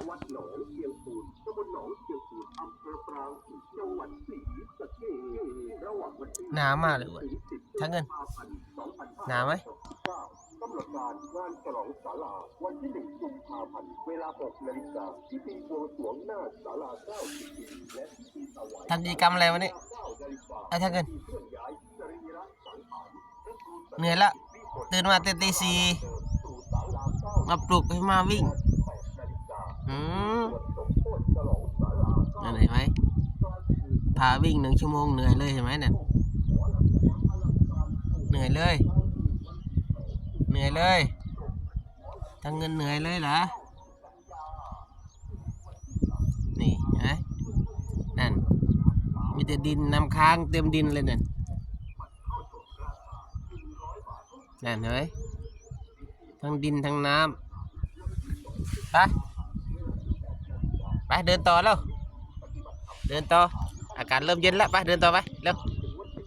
ວັດໜອງຊຽງປູນ ຕຳບົນໜອງຊຽງປູນ ອຳເພີປາງ ຈັງຫວັດສີສະເກດ ລະຫວ່າງວັນທີ ໜາວມາກເລີຍເວີຍ ທາງເງິນ ໜາວໄໝ? ກຳນົດການງານສະຫຼອງສາລາ ວັນທີໜຶ່ງ ກຸມພາພັນ ເວລາ ຫົກນາລິກາ ພິທີບວງສວງໜ້າສາລາ ເກົ້າສິບປີ ແລະ ທຳກິດຈະກຳແລ້ວວັນນີ້ ໄອ້ທາງເງິນ ເໜື່ອຍລະ ຕື່ນມາແຕ່ຕີສີ່ ມາປຸກໃຫ້ມາວິ່ງ ອືມ ນັ້ນເຫັນໄໝ ພາວິ່ງໜຶ່ງຊົ່ວໂມງ ເໜື່ອຍເລີຍ ເຫັນໄໝນັ້ນ ເໜື່ອຍເລີຍ ເໜື່ອຍເລີຍ ທາງເງິນເໜື່ອຍເລີຍລະ. ນີ້ ເຫັນໄໝ ນັ້ນ ມີແຕ່ດິນ ນ້ຳຄ້າງເຕັມດິນເລີຍນັ້ນ ນັ້ນ ເຫັນໄໝ ທັງດິນທັງນ້ຳ ໄປ ໄປ ເດີນຕໍ່ແລ້ວ ເດີນຕໍ່ ອາກາດເລີ່ມເຢັນແລ້ວ ໄປ ເດີນຕໍ່ໄປ ເລັວ.